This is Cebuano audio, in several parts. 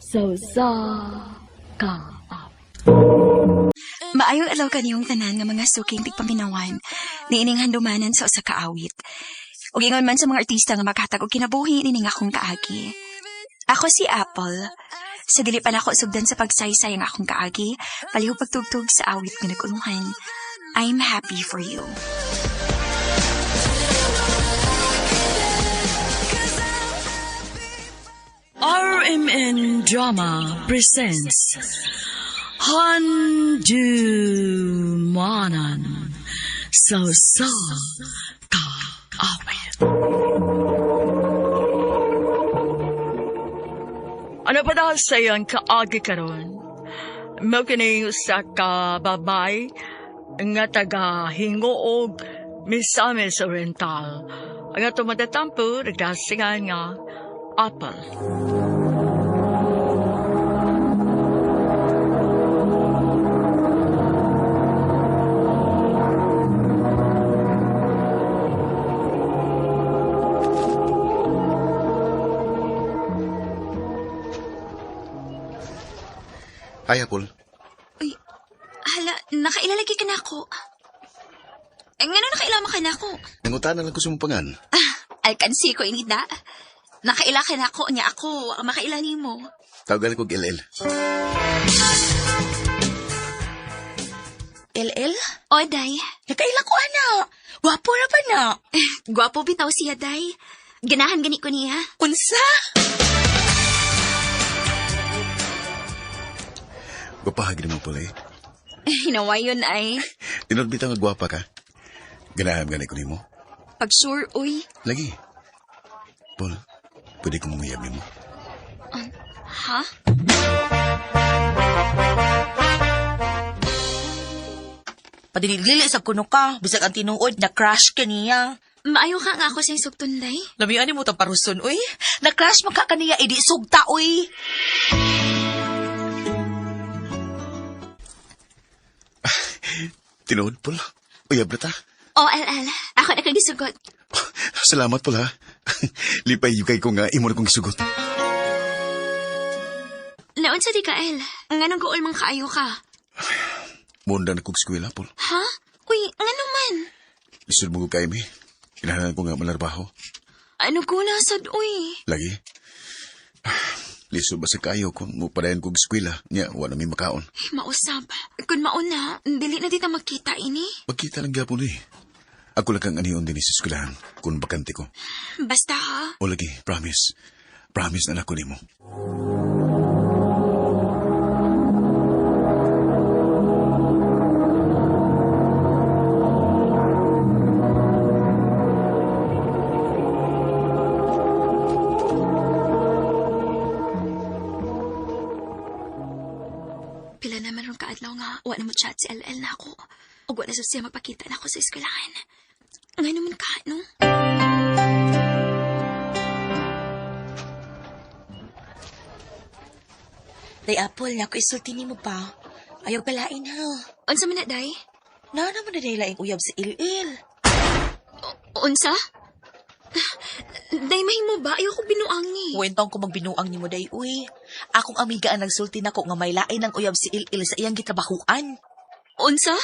Sa usa ka awit. Maayong adlaw kaniyong tanan nga mga suking tigpaminawan niining handumanan sa usa ka awit. Ug ingon man sa mga artista nga maghatag og kinabuhi nining akong kaagi. Ako si Apple. Sa dili pa nako sugdan sa pagsaysay ang akong kaagi, palihog pagtugtog sa awit nga nagulungan. I'm happy for you. RMN Drama presents Handumanan sa usa ka awit. Ano pa dahil sa iyang kaagi karon? Mao kini usa ka babay nga taga Hingoog, Misamis Oriental. Ang ato matatampo, nagdasingan nga Apple. Hi, Apple. Uy, hala, nakailalagi ka na ako. Eh, ngano nakailama ka na ako? Nangutana lang ko sa mong pangan. Ah, alkansi ko inida. Nakaila ka na ako, niya ako, ang makaila nimo. Tawagan ko LL. LL? O, day. Nakaila ko, ana. Gwapo ra ba na? Gwapo bitaw siya, day. Ganahan gani ko niya. Unsa? Gwapahagi naman pala eh. Hinawa yun ay. Tinod bitaw nga gwapa ka. Ganahan gani ko nimo. Pag sure, uy. Lagi. Paul, pwede ko manguyab nimo. Ha? Padilili sa kuno ka. Bisag ang tinuod, na-crush ka niya. Maayo ka nga ako sa sugton, day. Lamian ni mo tang paruson, uy. Na-crush man ka kaniya, idi sugta, uy. Tinuod, Paul. Uyab na ta. O, LL. Ako na kang gisugot. Salamat, Paul ha. Lipay yukay ko nga imo na kong gisugot. Naon sa di ka, El? Nganong guol man kaayo ka? Munda na kong eskwela, Paul. Ha? Uy, ngano man? Lisod mo ko kay mi. Kinahanglan ko nga malarbaho. Ano ko nasad, uy? Lagi. Lisod ba sa kayo kung mupadayan kong eskwela? Nya, wala mi makaon. Mausap. Kung mauna, dili na dita magkita ini. Magkita lang gyapon eh. Ako lang kang aniyon din sa eskwelahan kung bakante ko. Basta ha? O lagi, promise. Promise na nako nimo. Pila naman ron kaadlaw nga, wa na mo chat si LL na ako. Ug wa na sa siya magpakita na ako sa eskwelahan. Nga naman ka, no? Day, Apple, na ako isulti nimo pa. Ayaw kalain, ha. Unsa man na, day? Na naman na laing uyab sa LL. Unsa? Day, mahimo ba? Ayaw ko binuang ni. Kwentong ko magbinuang nimo, day, uy. Akong amiga ang nagsulti nako nga may lain ang uyab si LL sa iyang gitrabahuan. Unsa?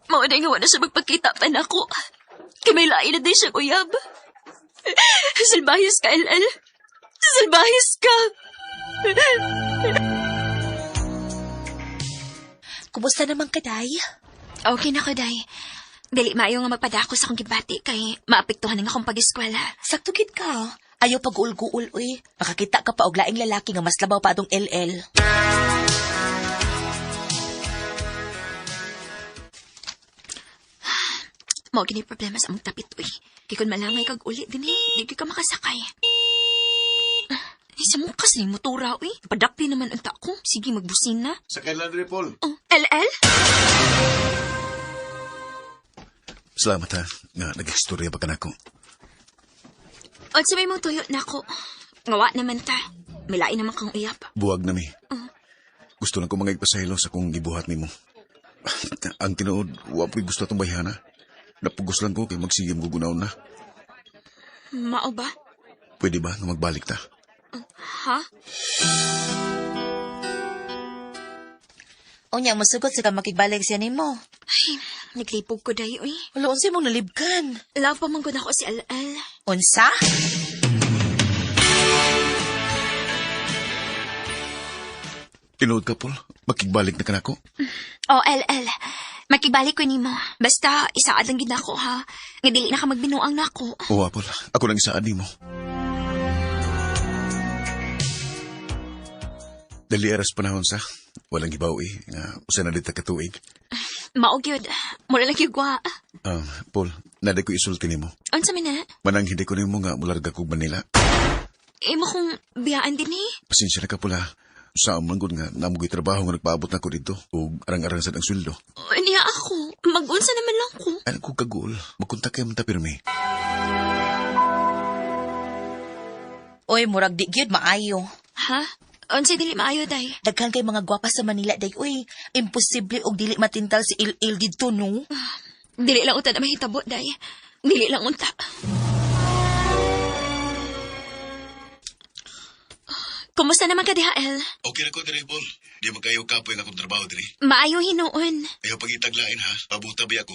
Mao na nga wala siya magpakita pa nako. Kay may lain na din siyang uyab. Salbahis ka, LL. Salbahis ka. Kumusta naman ka, day? Okay na ko, Day. Dili maayo nga magpadako sa akong gibati kay maapektuhan ang akong pag-eskwela. Sakto gid ka. Ayaw pag-uul-guul, uy. Makakita ka pa og laing lalaki nga mas labaw pa atong LL. Mao gini problema sa among tapit, uy. Kay kun malangay kag uli din eh, di gyud ka makasakay. Ay, sa mukas ni motora, uy. Padakti naman unta ko. Sige, magbusina. Sa kailan rin, Paul? Oh, LL? Salamat ha, nga nag-istorya pa ka nako. Unsa may mong tuyo nako. Ngawa naman ta. May lain naman kang uyap. Buwag na mi. Gusto lang ko mga ipasahilo sa kong gibuhat nimo. Ang tinuod, wa po'y gusto atong bayhana. Napugos lang ko kay magsigim ko gunaw na. Mao ba? Pwede ba nga magbalik ta? Ha? Unya, musugot sa ka makigbalik siya nimo. Ay, naglipog ko dayo eh. Wala, unsay mong nalibkan? Love pa man gud ako si LL. Unsa? Tinuod ka, Paul. Makigbalik na ka nako. Oh, LL. Makigbalik ko nimo. Basta, isaad lang gid nako ha. Nga dili na ka magbinuang nako. Oo, Paul. Ako nang isaad nimo. Dali aras panahon sa. Walang hibaw eh. Nga, usa na dita katuig. Mao gyud. Mura lang gyud gwa. Paul, naday ko isulti nimo. Unsa man na? Manang hindi ko nimo nga mularga kog Manila. Imo kong biyaan din eh. Pasensya na ka pula. Sa amang gud nga namugoy trabaho nga nagpaabot na ko dito ug arang-arang sad ang sweldo. Niya ako. Mag-unsa naman lang ko. Ano ko kagul? Magkontak kayo man ta pirmi. Oy, murag di gyud maayo. Ha? Unsa dili maayo day? Daghan kay mga gwapa sa Manila day. Uy, imposible og dili matintal si Il-Il didto no. Dili lang unta na mahitabo day. Dili lang unta. Kumusta naman ka diha, El? Okay na ko diri, Paul. Di man kayo kapoy nga akong trabaho diri. Maayo hinuon. Ayaw pagitaglain ha. Pabuta ba ako?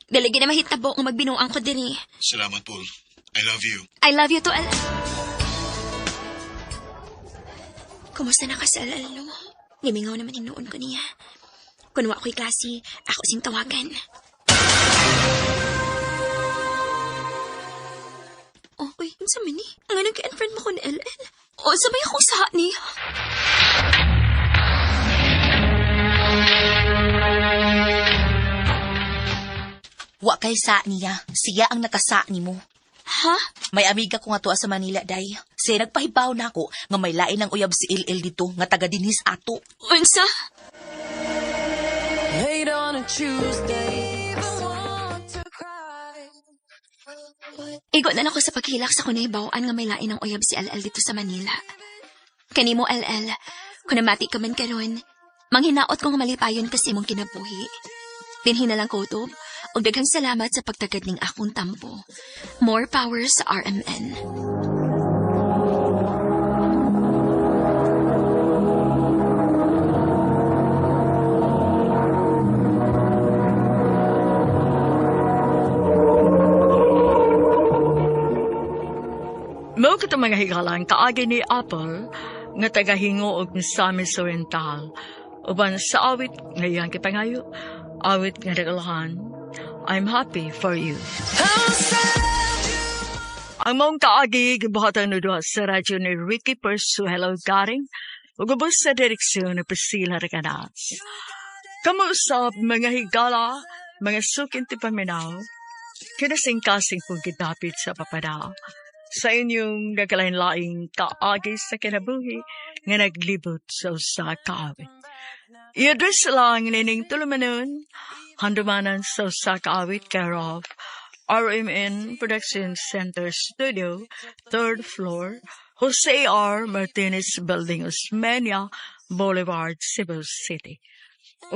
Dili gid na mahitabo nga magbinuang ko diri. Salamat, Paul. I love you. I love you to, El. Kumusta na ka sa LL, no? Gimingaw naman hinuon ko niya. Kung wa ko'y klase, ako sing tawagan. Oh, uy, unsa man ni? Nga nag-unfriend mo ko ni LL? O, sabay akong sa niya. Wa kay sa niya. Siya ang nakasa nimo. Ha? May amiga ko nga tuwa sa Manila day. Siya nagpahibaw nako nga may lain ang uyab si Il-Il dito nga taga dinhis ato. Unsa? Late on a Tuesday. I want to cry. Igo na lang ako sa paghilak sa kunaybawaan nga may lain ang uyab si LL dito sa Manila. Kanimo LL, kung namati ka man karon, manghinaot ko nga malipayon kasi imong kinabuhi. Dinhi na lang ko to, ug daghang salamat sa pagtagad ning akong tampo. More power sa RMN. Mao kato mga higalang kaagi ni Apple nga tagahingo og Misamis Oriental. Uban sa awit nga iyang gipangayo, awit nga nagalahan, I'm happy for you. Ang maong kaagi gibuhatan ni duha sa radyo ni Ricky Persuelo Garing ug ubos sa direksyon ni Priscilla Recanas. Kamu usab mga higala, mga sukin ti paminaw, kinasing-kasing kong gidapit sa papada sa inyong nagkalain-laing kaagi sa kinabuhi nga naglibot sa usa ka awit. I-address lang nining tulumanon, handumanan sa usa ka awit care of RMN Production Center Studio, 3rd floor, Jose R. Martinez Building, Osmeña Boulevard, Cebu City.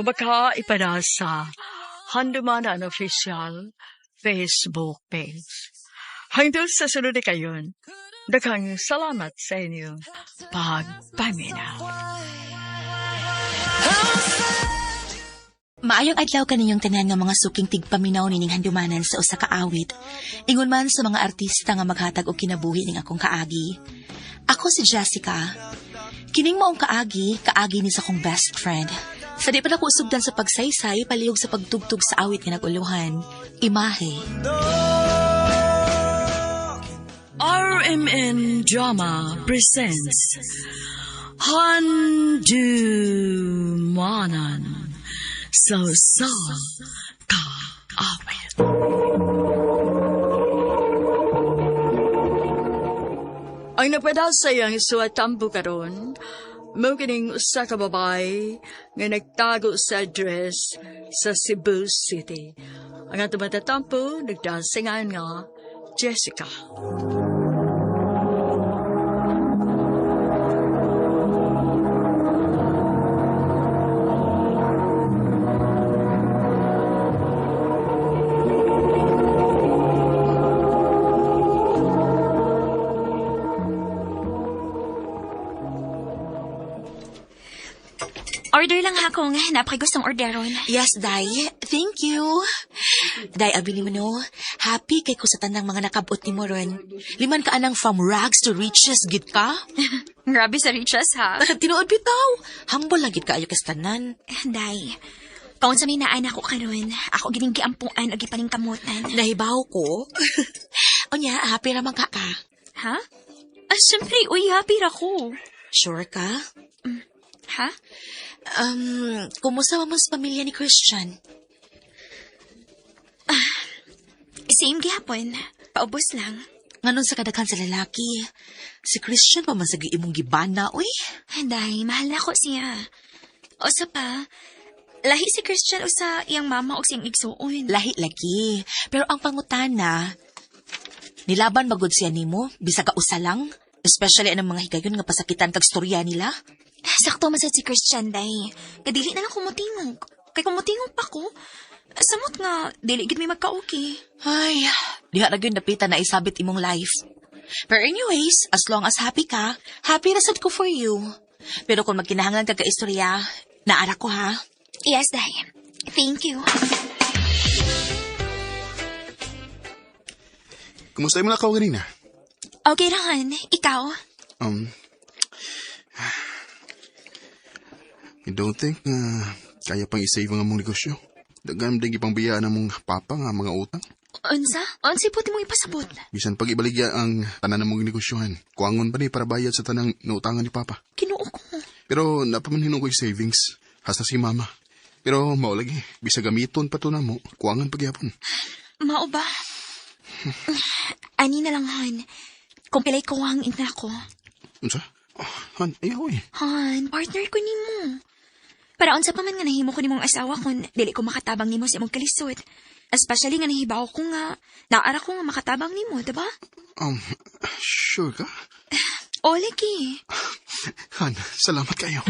O baka ipada sa Handumanan Official Facebook page. Hangtod sa sunod na kayon, daghang salamat sa inyong pagpaminaw. Maayong adlaw kaninyong tanan nga mga suking tigpaminaw nining handumanan sa usa ka awit. Ingon man sa mga artista nga maghatag og kinabuhi ning akong kaagi. Ako si Jessica. Kining maong kaagi, kaagi ni sa akong best friend. Sa di pa nako usugdan sa pagsaysay, palihog sa pagtugtog sa awit nga naguluhan. Imahe. RMN Drama presents Handumanan sa usa ka awit. Ang napadal sa iyang suwatambo karon, mao kining usa ka babae nga nagtago sa address sa Cebu City. Ang atong matatampo, nagdasingan nga Jessica. Order lang ha kung napakagustong orderon. Yes, Day. Thank you. Day, abi ni mo no. Happy kay ko sa tanang mga nakabot ni mo ron. Liman ka anang from rags to riches, gid ka? Grabe sa riches ha. Tinuod bitaw. Humble lang gid kaayo kas tanan. Day, kung sa may naan ako karon, ako gining giampuan o gipaningkamutan. Nahibaw ko. Unya, happy raman ka ka. Ha? Ah, syempre, uy, happy ra ko. Sure ka? Ha? Kumusta man sa pamilya ni Christian? Same gihapon. Paubos lang. Nganon sa kadaghan sa lalaki, si Christian pa man sa imong gibana, uy. Day, mahal na ko siya. O sa pa, lahi si Christian o sa iyang mama o siyang igsuon. Lahi lagi. Pero ang pangutana, nilaban magod siya nimo, bisag ka usa lang. Especially anang mga higayon nga pasakitan kag storya nila. Sakto man sad si Christian, day. Kadili na lang kumutingog. Kay kumutingog pa ko. Samot nga, dili gid may magka-okay. Ay, diha ra gyud napita na isabit imong life. Pero anyways, as long as happy ka, happy ra sad ko for you. Pero kung magkinahanglan ka istorya, naara ko ha. Yes, day. Thank you. Kumusta yung lakaw kanina? Okay rahan, ikaw? I don't think na kaya pang isave ang among negosyo. Daghan din ipangbayaan ang mong papa nga mga utang. Unsa? Unsa puti mo ipasabot? Bisan pag ibaligya ang tanan ng mong negosyohan, kuangon pa ni para bayad sa tanang nautangan ni papa. Kinuo ko. Pero napamanhinon ko yung savings, hasta si mama. Pero mao lagi, bisa gamiton pa to na mo, kuangan pagyapon. Mao ba? Ani na lang, Han. Kung pilay ko ang ina ko. Unsa? Oh, han, ayaw eh. Han, partner ko nimo. Para unsa pa man nga nahimo ko nimong asawa kun dili ko makatabang nimo sa imong kalisod. Especially nga nahibaw ko nga naara ko nga makatabang nimo, diba? Sure ka? O lagi. Han, salamat kayo.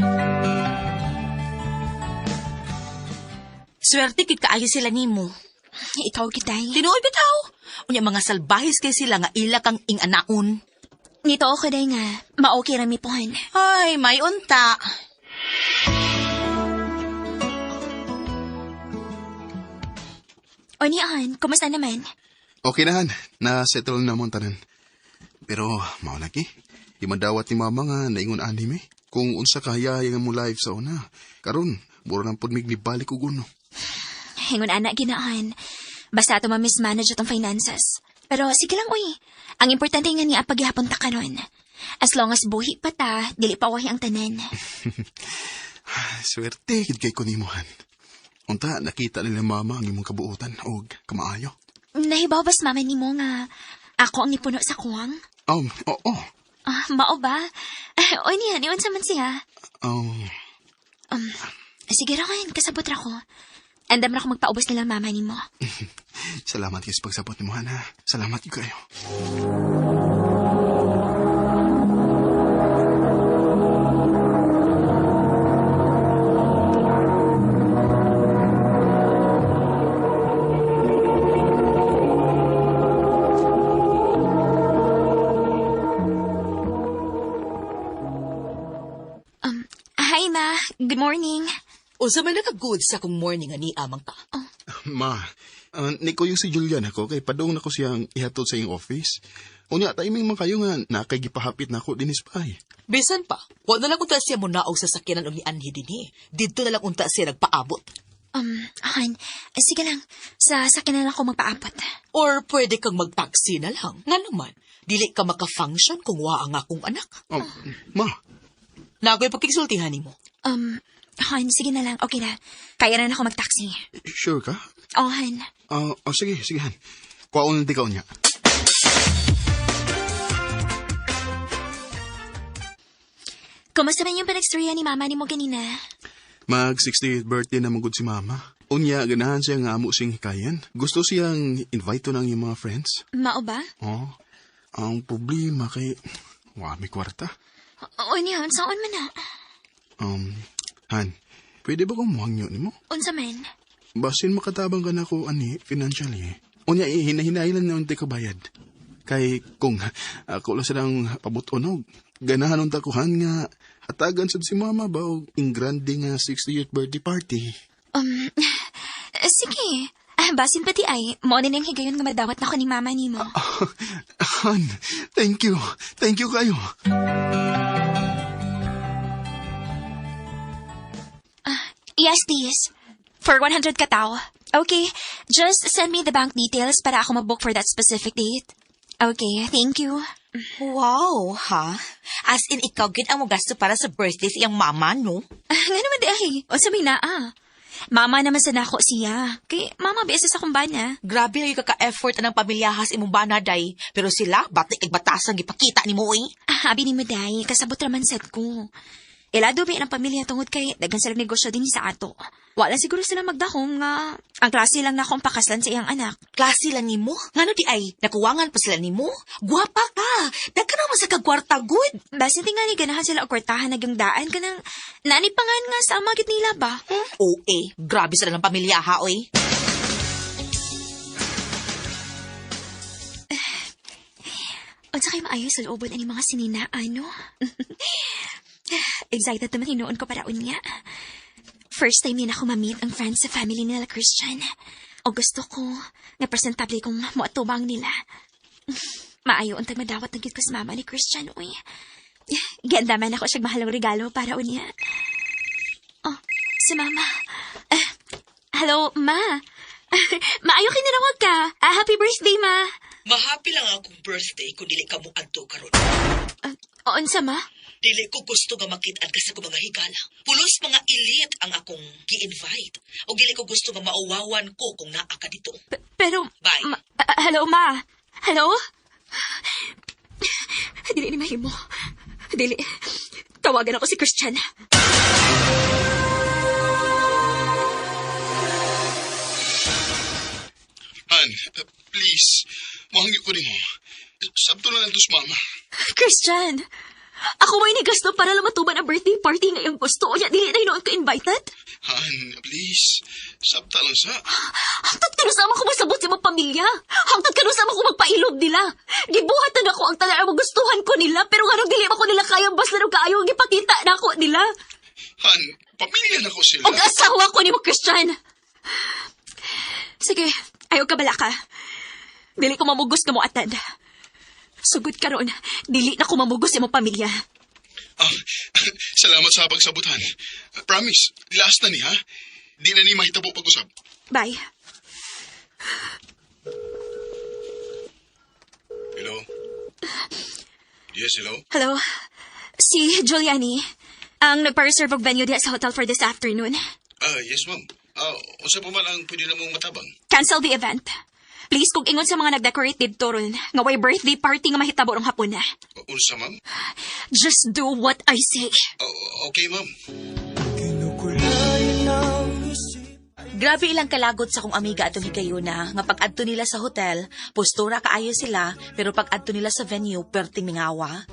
Swerte kid kaayo sila nimo. Ikaw kitay. Tinuod bitaw. Unya mga salbahis kay sila nga ila kang inganaon. Nito ako day nga ma-okay ra mi pohon. Ay, may unta. O ni Han, kumusta naman? Okay na, Han. Na-settle na mo ang tanan. Pero, mao lagi. Di madawat ni mama nga naingon anime. Kung unsa kahayay nga mo live sa una. Karon, mura nang pudmig ni balik og uno. Hingon ana ginaan. Basta ato ma-mismanage atong finances. Pero sige lang uy. Ang importante nga niya paghihapon ta karon. As long as buhi pa ta, dili pa wahi ang tanan. Swerte gid kay ko nimo, Han. Unta nakita nila mama ang imong kabuotan og kamaayo. Nahibaw bas mama nimo nga ako ang nipuno sa kuwang? Oo. Ah, mao ba? Oy niya, niyon sa man siya. Sige ra kayon, kasabot ra ko. Andam ra ko magpaubos nila mama nimo. Salamat kay sa pagsabot nimo, Han. Ha? Salamat gyud kayo. Hi ma, good morning. Unsa may naka-good sa akong morning nga ni amang ka. Ma, niko yung si Julian ako kay padung nako siyang ihatod sa iyong office. Unya timing man kayo nga nakay gipahapit nako dinis pa ay. Bisan pa, wa na lang unta siya munaog sa sakyanan og ni Anhi dinhi. Didto na lang unta siya nagpaabot. Han, sige lang. Sa sakin na lang ako magpaabot. Or pwede kang magtaxi na lang. Nga naman, dili ka maka-function kung wa ang akong anak. Oh, ma, Nagoy pagkigsultihan nimo. Han, sige na lang. Okay na. Kaya na ako magtaxi. sure ka? Oh, Han. Oh, sige, sige Han. Kuwaon lang di ka unya. Kumusta man yung panagstorya ni mama ni mo ganina? Mag 68th birthday na magud si mama. Unya, ganahan siya nga amo siyang hikayan. Gusto siyang invite to ng iyang mga friends. Mao ba? Oh, ang problema kay wa may kwarta. O niya, unsaon man na? Han, pwede ba kong muhangyo nimo? Unsa man? Basin makatabang ka na ko ani financially. Unya hinahinay lang na unti ka bayad. Kay kung ako lang silang pabutonog, ganahan unta ko han nga Atagan sad si mama ba og ingrande nga 60th birthday party. Sige. Basin pa di ay, mao ni ang higayon nga madawat na ko ni mama nimo. Han, thank you. Thank you kayo. Yes, please. For 100 katao. Okay, just send me the bank details para ako mabook for that specific date. Okay, thank you. Wow, ha? As in, ikaw gid ang mogasto para sa birthday sa iyang mama, no? Nga naman di ay, o sa may naa. Mama naman sa nako siya. Kay mama beses akong bana. Grabe na yung kaka-effort anang pamilyahas imong bana, day. Pero sila, batik igbatasang gipakita ni mo, eh. Abi ni mo day, kasabot raman sad ko. Ilado ba ang pamilya tungod kay daghan silang negosyo din sa ato. Wala siguro sila magdahom nga ang klase lang na akong pakaslan sa iyang anak. Klase lang nimo. Ngano di ay, nakuwangan pa sila nimo. Guwapa ka. Daghan naman sa kagwarta, good. Basta tingali ganahan sila og kwartahan nagyang daan kanang nani pa nga nga sa amagit nila ba? Oo, eh. Grabe sila ng pamilya, ha, oy. Unsa kay maayo sa looban ani mga sinina ano? Excited naman hinuon ko para unya. First time niya ako ma-meet ang friends sa family nila Christian. O gusto ko nga presentable kong moatubang nila. Maayo untag madawat ng gid ko sa mama ni Christian, uy. Ganda man ako siyang mahalong regalo para unya. Oh, si mama. Hello, ma. Maayo kinirawag ka. Happy birthday, ma. Mahappy lang akong birthday kung dili ka mo adto karon. Unsa, ma? Dili ko gusto nga makit-an ka sa akong mga higala. Pulos mga elite ang akong gi-invite. O dili ko gusto nga mauwawan ko kung naa ka dito. Pero, Bye. Ma, hello, ma. Hello? Dili ni mahimo. Dili. Tawagan ako si Christian. Han, please. Mahangyo ko nimo. Sabto na lang to sa mama. Christian! Ako may nigasto para lang matuban ang birthday party ngayong gusto. Unya, dili na hinuon ko invited. Han, please. Sabta lang sa. Hangtod ka sama ko masabot sa mga pamilya. Hangtod ka sama ko magpailob nila. Gibuhat na ako ang talaan mo gustuhan ko nila, pero nganong dili man ko nila kaya basta nung kaayo ang gipakita na ako nila. Han, pamilya na ko sila. Og asawa ko nimo, Christian. Sige, ayaw ka bala ka. Dili ko mamugos nga mo attend. Sugod karon, dili na ko mamugos sa imong pamilya. Salamat sa pagsabutan. Promise, last na ni ha. Di na ni mahitabo pag-usap. Bye. Hello? Yes, hello? Hello? Si Giuliani, ang nagpa-reserve og venue diha sa hotel for this afternoon. Yes, ma'am. Unsa pa man ang pwede na mong matabang? Cancel the event. Please, kung ingon sa mga nag-decorate didto ron, nga way birthday party nga mahitabo rong hapon na. Unsa, ma'am? Just do what I say. Okay, ma'am. Grabe ilang kalagot sa akong amiga atong higayuna nga pag-adto nila sa hotel, postura kaayo sila, pero pag-adto nila sa venue, perting mingawa.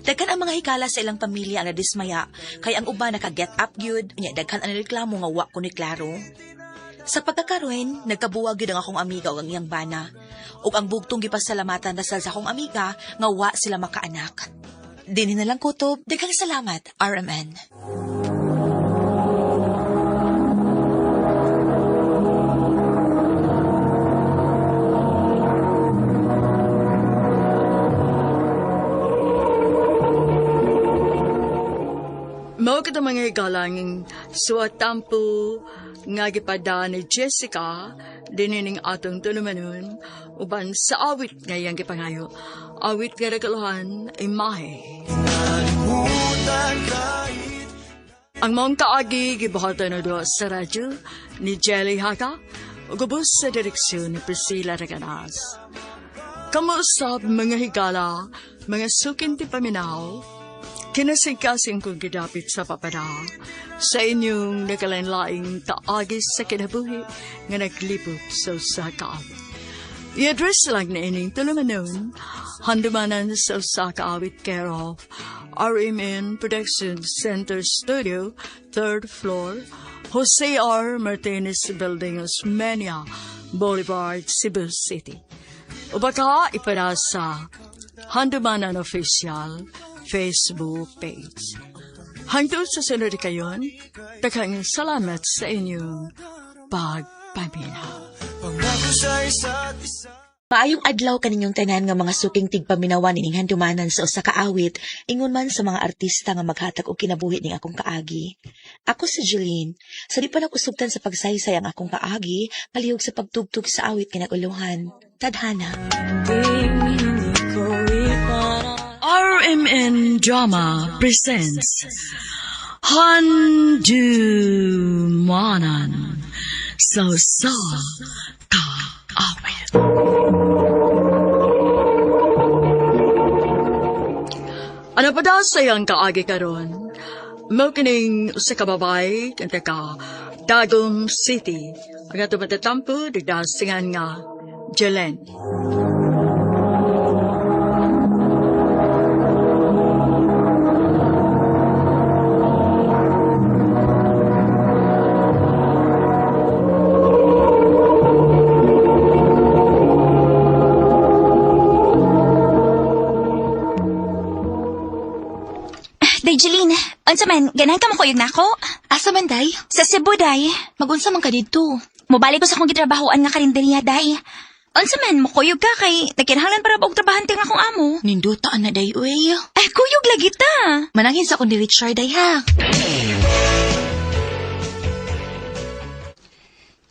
Daghan ang mga hikala sa ilang pamilya ang nadismaya, kay ang uban naka-get up gyud, unya daghan ang reklamo nga wa ko ni klaro. Sa pagkakaroon, nagkabuwag gyud ang akong amiga ug ang iyang bana. Ug ang bugtong gipasalamatan dasal sa akong amiga nga wa sila makaanak. Dinhi na lang kutob, daghang salamat, RMN. Mao kita mga higalang suwatampo nga gipada ni Jessica dinining atong tulumanon uban sa awit nga iyang gipangayo. Awit nga regalohan imahe. Ang maong kaagi gibuhatan na doon sa radyo ni Jelly Haka ug ubos sa direksyon ni Priscilla Reganas. Kamusta mga higala, mga sukin ti paminaw, kinasingkasing kong gidapit sa papada sa inyong nagalain-laing kaagi sa kinabuhi nga naglibot sa usa ka awit. I-address lang na ining tulumanon, handumanan sa usa ka awit care of RMN Production Center Studio, 3rd floor, Jose R. Martinez Building, Osmeña Boulevard, Cebu City. O baka ipada sa Handumanan Official Facebook page. Hangtod sa sunod kayon, daghang salamat sa inyong pagpaminaw. Maayong adlaw kaninyong tanan nga mga suking tigpaminawan ining handumanan sa usa ka awit, ingon man sa mga artista nga maghatag og kinabuhi ning akong kaagi. Ako si Jeline. Sa di pa nakusugtan sa pagsaysay ang akong kaagi, palihog sa pagtugtog sa awit kinaguluhan. Tadhana. RMN Drama presents Handumanan sa usa ka awit. Ano pa daw sa iyang kaagi karon? Mao kining usa ka babae nga taga Tagum City. Ang ato matatampo digdasingan nga Jelen. Day, Jeline, unsa man, ganahan ka mo kuyog nako? Asa man day? Sa Cebu, day. Magunsa man ka didto. Mobalik ko sa akong gitrabahoan nga karinderya, day. Unsa man, mukuyog ka kay nagkinahanglan para ba og trabahante nga akong amo. Nindota na day uy. Eh, kuyog lagi ta. Manangin sa akong ni Richard day ha.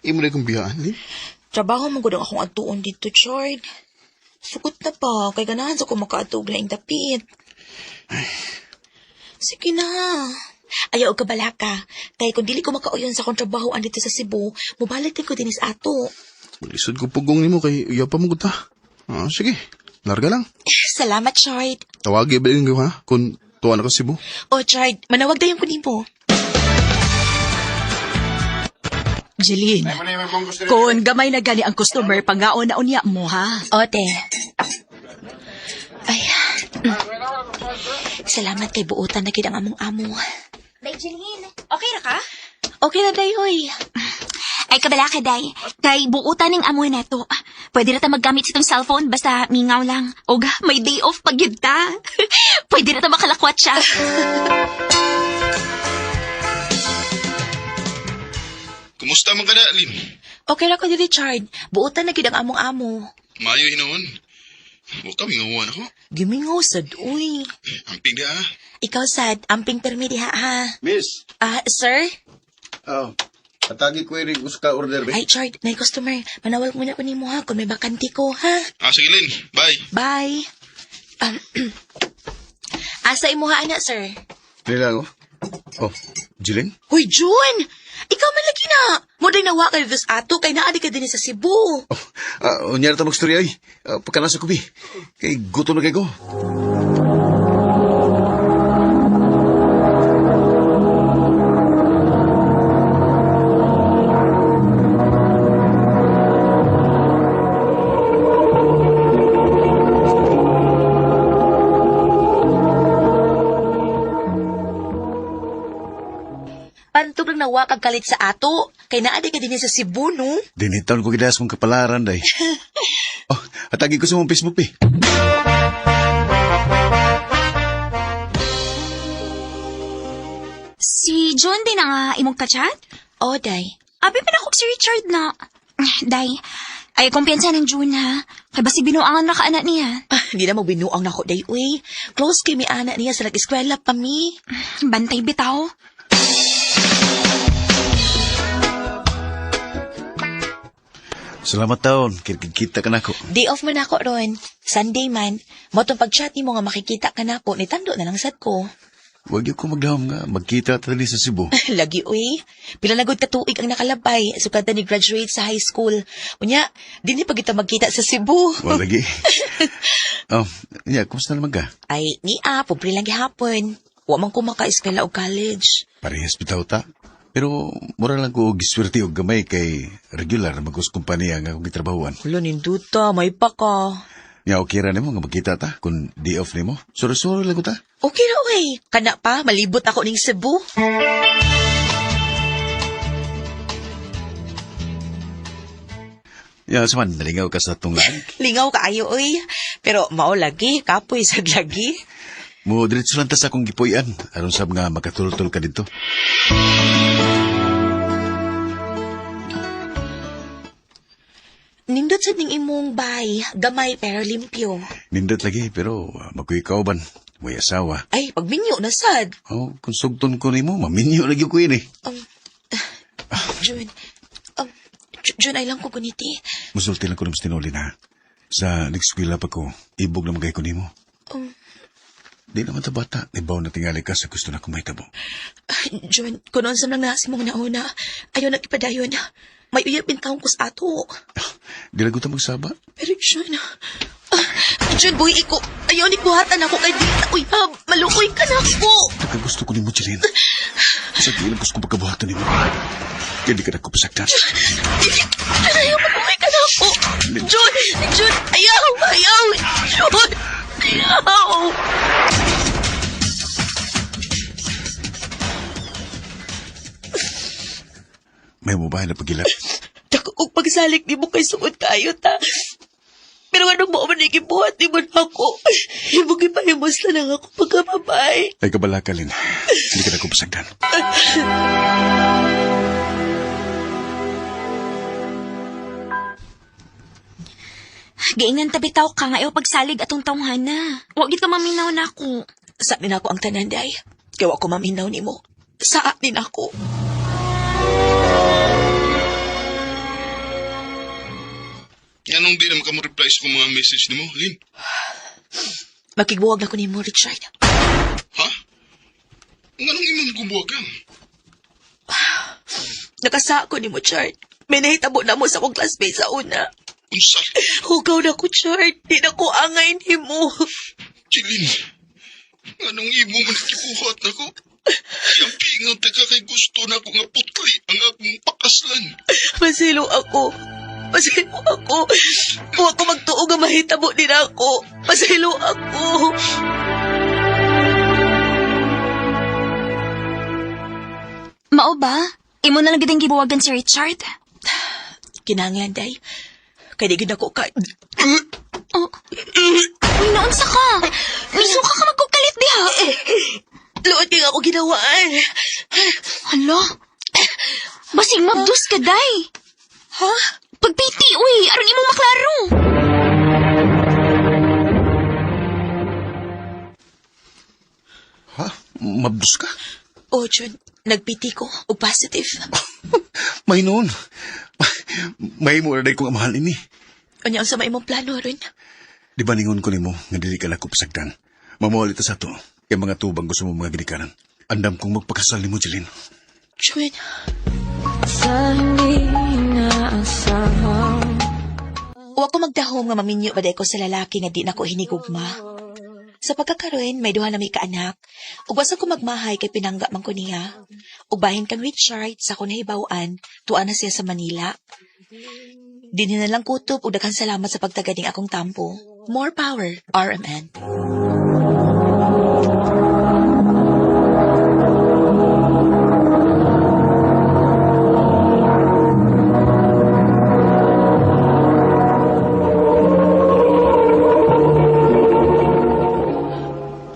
Imo na kong biyaan, Lin. Trabaho mo gud ang akong adtuon didto, Chard. Sukot na pa, kay ganahan sa ko makaadto og laing dapit. Sige na. Ayaw og kabalaka. Kay kung dili ko makauyon sa akong trabaho dito sa Cebu, mobalik din ko dinis ato. Maglisod ko pugong nimo kay uya pa mo gud ta. Ah, sige. Larga lang. Salamat, Chard. Tawagi ba yung ha? Kung tuwa na ka Cebu. O, Chard, manawag dayon ko nimo. Jeline, kung gamay na gani ang customer, pangaon na unya mo, ha? Ote. Ay. Salamat kay buotan na gid ang among amo. Day, Jeline, okay ra ka? Okay na day, hoy. Ay, kabala ka, day. Kay buutan ning amo na to. Pwede na ta maggamit sa itong cellphone basta mingaw lang. Og may day off pag yun ta. Pwede na ta makalakwat siya. Kumusta man ka na, Lin? Okay ra ko ni Richard. Buotan na gid ang among amo. Maayo hinuon. Huwag ka mingawan ako. Gimingaw sad, uy. Amping di ah. Ikaw sad, amping permi diha ha. Miss, Ah, sir? oh, atagi ko rin gusto ka order be. Ay, Chard, may customer. Manawag muna ko nimo ha kung may bakante ko ha. Ah, sige, Lin. Bye. Bye. Asa imo ha ana, sir? Dili lang, oh. Oh, Jilin? Hoy, June! Ikaw man lagi na. Mo day nawa kay this ato kay naa di ka dinhi sa Cebu. Oh, unya na ta magstorya ay. Pagka nasa kubi. Kay gutom na kay ko. Pantog lang nawa kag kalit sa ato kay naa di ka dinhi sa Cebu, no? Dinitaon ko gidas mong kapalaran day. Oh, atagi ko sa mong Facebook be. Si John din ang imong kachat? Oh, day. Abi pa na si Richard na. Day, ay kumpiyansa ng June ha. Kay basi binuangan na ka anak niya. Ah, hindi na mo binuang nako day, uy. Close kay mi ana niya sa nag-eskwela pa mi. Bantay bitaw. Salamat taon, kirkita ka nako. Day off man ako ron. Sunday man. Mo tong pag-chat nimo nga makikita ka nako ni tando na lang sad ko. Huwag yung ko magdahom nga, magkita ta dali sa Cebu. Lagi uy. Pila na gud ka tuig ang nakalabay sukad ta ni graduate sa high school. Unya, dinhi pa kita magkita sa Cebu. Wala lagi. Oh, yeah, kumusta naman ka? Ay, niya, pobre lang gihapon. Wa man ko maka-eskwela og college. Parehas bitaw ta. Pero mura lang ko og giswerte og gamay kay regular na magkus kumpanya nga akong gitrabahuan. Wala ninduta, may pa ka. Nya okay ra nimo nga magkita ta kung day off nimo. Suro-suro lang ko ta. Okay ra uy. Kana pa, malibot ako ning Cebu. Ya, saman nalingaw ka sa tunglaan. Lingaw kaayo uy. Pero mao lagi, kapoy sad lagi. Mo diretso lang ta sa akong gipuy-an aron sab nga makatultol ka didto. Nindot sad ning imong bay, gamay pero limpyo. Nindot lagi pero magkuy kauban. May asawa. Ay, pagminyo na sad. Oh, kung sugton ko nimo, maminyo lagi ko ini. Jun, um, Jun, ay lang ko guniti. Musulti lang ko ng tinuli na. Sa nag-eskwela pa ko, ibog na magay ko nimo. Di naman ta bata, ibaw na tingali ka sa gusto na kong mahitabo. Jun, kung unsa lang na si mong nauna, ayaw nagpadayon. May uyab taong ko sa ato. Di lang ko ta magsaba. Pero Jun, Jun, buhi ko. Ayaw ni buhatan ako kay dita. Uyab, maluoy ka na ako. Nagkagusto ko nimo, Jeline. Sa gilang gusto kong pagkabuhatan nimo. Kaya di ka na ko pasaktan. Jun, ayaw, maluoy ka na ako. Jun, Jun, ayaw, ayaw, Jun, ayaw. May babae na pagilap. Dako og pagsalik ni mo kay suod kayo ta. Pero anong mo man igibuhat ni mo na ako? Imo gipahimos na lang ako pagkababay. Ay kabala ka, Lin. Hindi ka na ko pasaktan. Giingnan tabi taw ka nga ayaw pagsalig atong tawhana. Wa gid ka maminaw nako. Sa ni nako ang tanan day. Kay wa ko maminaw nimo. Sa ni nako. Anong di naman ka mo reply sa kong mga message nimo, Lin? Makigbuwag na ko nimo, Richard. Ha? Nganong imong gubuwagan? Nakasa ko nimo, Chard. May nahitabo na mo sa akong classmate sa una. Unsa? Hugaw na ko, Chard. Di na ko angay nimo. Jeline, nganong imo man gibuhat nako? Ang pingang taga kay gusto na ako nga putli ang akong pakaslan. Masilo ako. Masilo ako. Huwag ko magtuo nga mahitabo din ako. Masilo ako. Mao ba? Imo na lang gid ang gibuwagan si Richard. Kinanglan, day. Kay di gid ako ka... Oh. Uy, naunsa ka? Misuka ka magkukalit diha. Luot kay ako ginawaan. Hala. Basig mabdus ka, day. Ha? Pagpiti, uy, aron imo maklaro. Ha? Mabdus ka? Oh, Jun. Nagpiti ko. O positive. May noon. May mo na kong amahan ini. Unya, unsa may imong plano ron? Di ba ningon ko nimo nga dili ka na ko pasagdan? Mamuha ta sa to. Kay mga tubang gusto mo mga ginikanan. Andam kong magpakasal nimo, Jeline. Jun, Sa hindi inaasahan. wa ko magdahom nga maminyo ba ko sa lalaki nga di na ko hinigugma. Sa pagkakaroon, may duha na may kaanak. Ug wasa ko magmahay kay pinangga man ko niya. Ug bahin kang Richard sa akong nahibaw-an, tuwa na siya sa Manila. Dinhi na lang kutob ug daghang salamat sa pagtagad ning akong tampo. More power, RMN.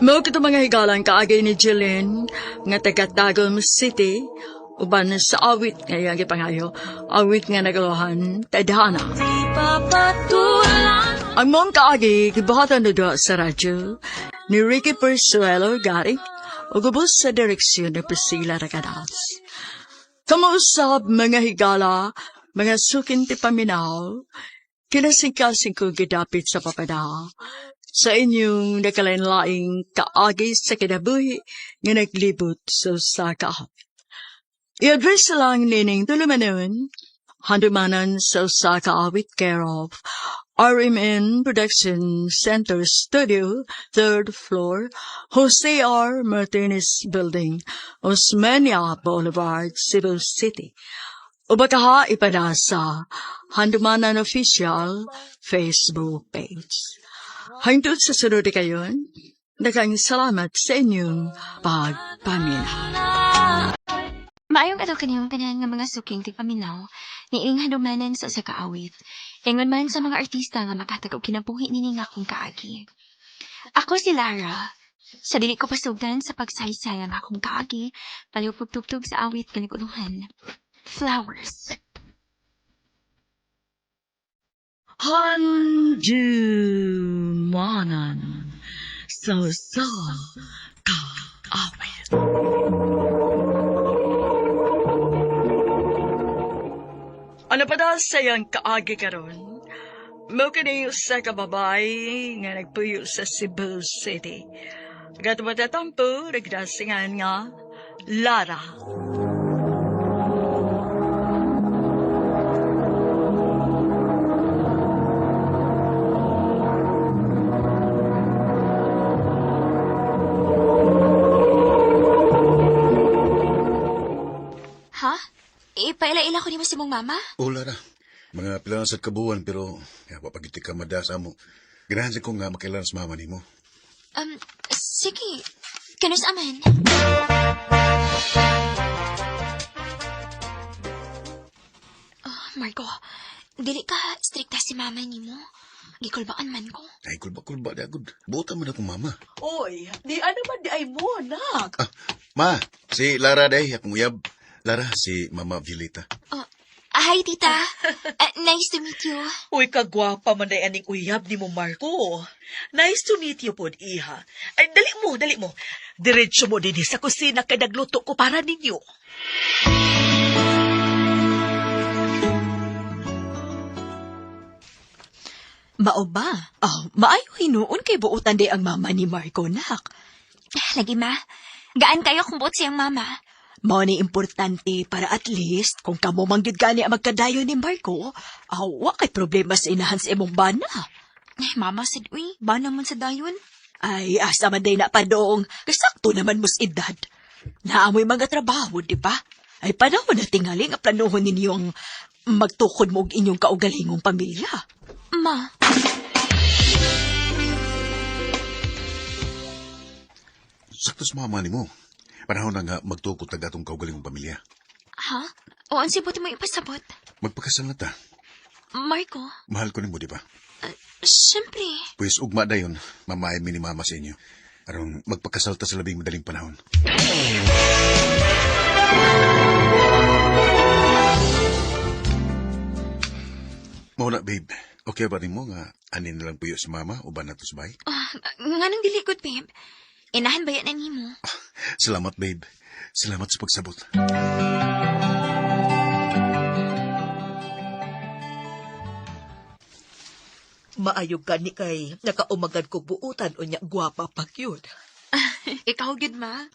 Mao kito mga higalang kaagay ni Jeline nga taga Tagum City uban sa awit nga iyang gipangayo, awit nga nagalohan Tadhana. Ang mong kaagi gibuhatan na doon sa radyo ni Ricky Persuelo Gari ug ubos sa direksyon ni Priscilla Ragadas. Kamausab mga higala, mga sukin ti paminaw, kinasingkasing ko gidapit sa papada. Sa inyong nakalain-laing kaagi sa kinabuhi nga naglibot sa usa ka awit. I-address lang nining tulumanon, handumanan sa usa ka awit care of RMN Production Center Studio, third floor, Jose R. Martinez Building, Osmeña Boulevard, Cebu City. O baka ipada sa Handumanan Official Facebook page. Hangtod sa sunod kayon, daghang salamat sa inyong pagpaminaw. Maayong adlaw kaniyong tanan nga mga suking tigpaminaw, niining handumanan sa usa ka awit. Ingon man sa mga artista nga makatag og kinabuhi nining akong kaagi. Ako si Lara. Sa dili ko pasugdan sa pagsaysay ang akong kaagi, baliw pagtugtog sa awit kaliguluhan. Flowers. Handumanan sa usa ka awit. Ano pa daw sa iyang kaagi karon? Mao kini usa ka babae nga nagpuyo sa Cebu City. Gatubatatampo, nagdasingan nga Lara. Ha? Ipaila-ila ko nimo si mong mama? Oh, Lara. Mga pila na sa kabuan, pero ya, wapagiti ka mada sa amo. Ganahan sa ko nga makailan sa mama nimo. Sige. Kanus aman. Oh, Marco, dili ka strikta si mama nimo. Gikulbaan man ko. Ay, kulba-kulba di agad. Buta man akong mama. Oy, di ano man di ay mo, anak. Ah, ma, si Lara day, akong uyab. Lara, si Mama Violeta. Oh, hi, tita. Nice to meet you. Uy, kagwapa man day aning uyab ni mo, Marco. Nice to meet you pod, iha. Ay, dali mo, dali mo. Diretso mo din sa kusina kay nagluto ko para ninyo. Mao ba? Oh, maayo hinuon kay buotan di ang mama ni Marco, nak. Lagi, ma. Gaan kayo kung buot siyang mama. Mao ni importante para at least kung kamo man gyud gani ang magkadayon ni Marco, aw, wa kay problema sa inahan sa imong bana. Eh, mama sad, uy. Ba naman sa dayon? Ay, asa man day na padong, kasakto naman mos edad. Naamoy mga trabaho, di ba? Ay, panahon na tingali nga planuhon ninyo ang magtukod mo og inyong kaugalingong pamilya. Ma, Sakto sa mama nimo. Panahon na nga magtukod tag atong kaugalingong pamilya. ha? O, ang sibot mo ipasabot? Magpakasal na ta. Marco, Mahal ko nimo, di ba? syempre. Pwes ugma dayon, mamaay mi ni mama sa inyo. Aron magpakasal ta sa labing madaling panahon. Mao na, babe. Okay ba nimo nga anin na lang puyo si mama o ba nato sa bahay? Ah, nga nang dili good, babe. Inahan ba yan na nimo? Salamat, babe. Salamat sa pagsabot. Maayo gani kay nakaumagad ko buutan unya gwapa pa gyud. Ikaw gyud, ma.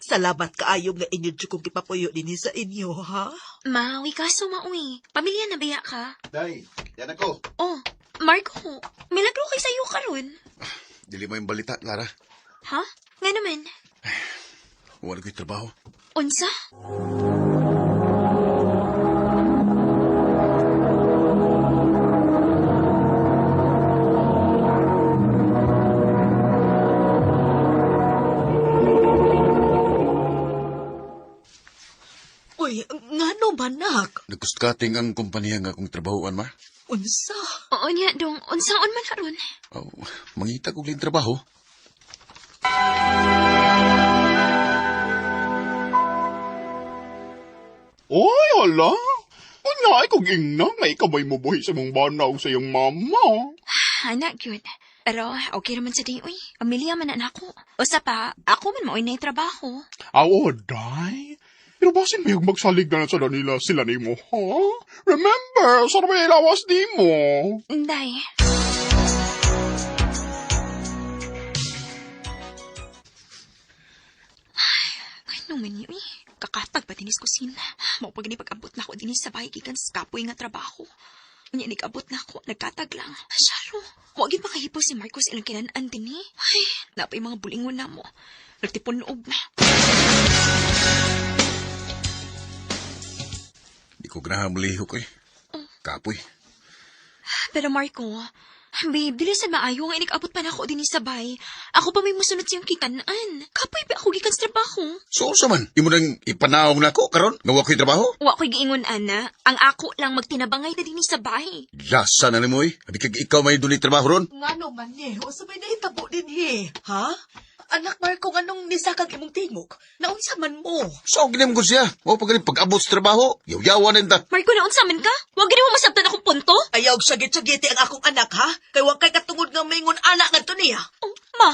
Salamat kaayo nga inyo jud kong gipapuyo dinhi sa inyo, ha? Ma, uy kaso ma, uy. Pamilya na baya ka? Day, yan ako. Oh, Marco, milagro kay sayo karon. Dili mo yung balita, Lara. Ha? Nga naman. Wala ko'y trabaho. Unsa? Uy, ngano man nak? Nagkustkating ang kumpanya nga akong trabahoan, ma. Unsa? Oo niya, dong. Unsaon man karon? Oh, mangita kog laing trabaho. Oy, hala! Unya ay kog ingna nga ikaw ba'y mubuhi sa mong bana o sa iyong mama? Ana, gyud. Pero okay naman sa day, uy. Pamilya man na nako. Usa pa, ako man maoy na trabaho. Aw, oh, day. Pero basin may magsalig na sa nila sila nimo, ha? Remember, sa may lawas di mo. Inday. Ay, ano man yun, uy. Kakatag pa dinis kusina. Mao pag pag-abot na ako dinis sa bahay gikan sa kapoy nga trabaho. Unya nag-abot na ako, nagkatag lang. Masyaro. Wa gyud makahipo si Marcos ilang kinan-an din eh. Ay, napay mga bulingon na mo. Nagtipon noob na. Di ko ganahan mulihok eh. Kapoy. Pero Marco, babe, dili sad maayo nga inig-abot pa na ako dinhi sa bay. Ako pa may musunod siyang kitanan. Kapoy ba ako gikan sa trabaho? So, unsa man? Imo nang ipanawong nako karon nga wa ko'y trabaho? Wa ko'y giingon, ana. Ang ako lang magtinabangay na dinhi sa bay. Lasa na nimo eh. Abi kag ikaw may dunay trabaho ron. Ngano man ni? Unsa may nahitabo dinhi, ha? Anak Marco, nganong nisakag imong tingog? Naunsa man mo? So, ginim ko siya. Mao pa gani pag-abot sa trabaho. Yaw-yawan ta. Marco, naunsa man ka? Wa gani mo masabtan akong punto? Ayaw sagit-sagiti ang akong anak, ha? Kay wa kay katungod nga maingon anak ngadto niya. Oh, ma.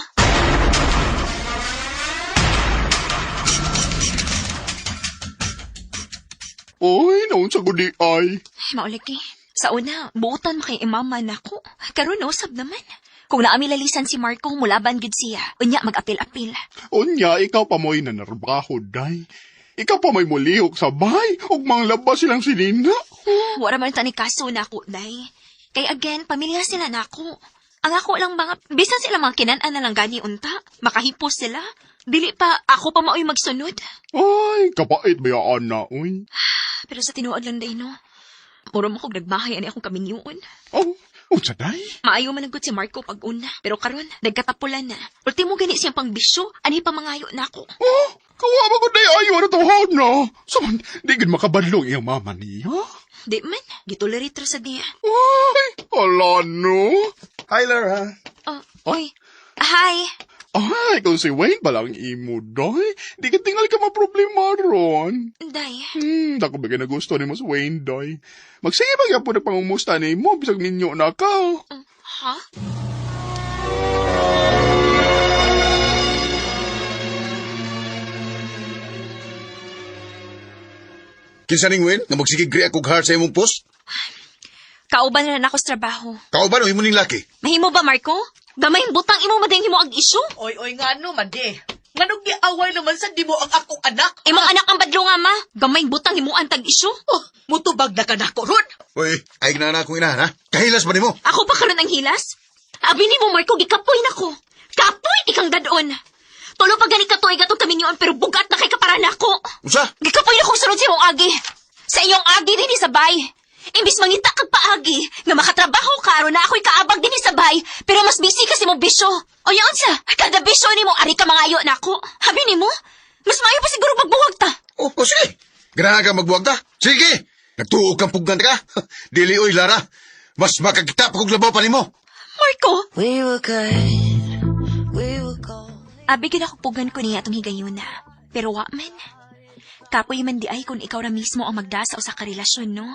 Oy, naunsa gud di ay. Maulagi. Sa una, buutan mo kay imama nako. Karon usab naman. Kung naami lalisan si Marco, mulaban gid siya. Unya mag-apil-apil. Unya, ikaw pa mo'y nanarbaho, day. Ikaw pa mo'y mulihok sa bahay, ug manglabas silang sinina. Wala man ta ni kaso nako, day. Kay again, pamilya sila nako. Ang ako lang mga, bisan sila mga kinan-an na lang gani unta. Makahipos sila. Dili pa, ako pa maoy magsunod. Ay, kapait ba ya, ana, uy? Pero sa tinuod lang day, no? Muro mo kog nagmahay ani akong kaminyuon. Oh, unsa day? Maayo man ang si Marco pag una. Pero karon, nagkatapulan na. Ultimo gani siyang pangbisyo, ani pa mangayo nako. Oh, kawa ba ko day ayo na tawhon na? Saman, di gid makabadlong iyang mama niya. Di man, gitolerate ra sa niya. Ay, ala no. Hi, Lara. Oh, oy. Hi. Ay, kung si Wayne pa lang imo, day. Di ka tingal ka maproblema ron. Day. Dako ba na gusto ni mo si Wayne, day? Magsige ba gyapon nagpangumusta ni mo, bisag ninyo na ka. Ha? Kinsa ning Win? Nga magsigig react og heart sa imong post? Kauban na nako sa trabaho. Kauban o imo ning laki? Mahimo ba, Marco? Gamay butang imo mading himo ang issue. Oy, oy, ngano man di. Nganong giaway naman sa di mo ang akong anak? Imong anak ang badlo nga, ma. Gamay butang himo ang tag-issue. Oh, mutubag na ka nako ron. Uy, ay na na akong inahan, ha? Kahilas ba nimo? Ako pa karon ang hilas? Abi nimo, Marco, gikapoy nako. Kapoy ikang dadon. Tulo pa gani ka tuig atong kaminyoon pero bugat na kay kapara nako. Unsa? Gikapoy na kong sunod sa imong agi. Sa iyong agi dinhi sa bay. Imbis mangita kag paagi nga makatrabaho ka aron na ako'y kaabag dinhi sa bay, pero mas busy kasi mo bisyo. O unsa? Kada bisyo nimo ari ka mangayo nako. Habi nimo? Mas maayo pa siguro magbuwag ta. Oh, oh sige. Ganahan ka magbuwag ta? Sige. Nagtuog kang pugnan ka. Dili oy, Lara. Mas makakita pa kog labaw pa nimo. Marco, We were good. We were gold. abi gid ako pugan ko niya atong higayuna. Pero wa man. Kapoy man di ay kung ikaw ra mismo ang magda sa usa ka relasyon, no?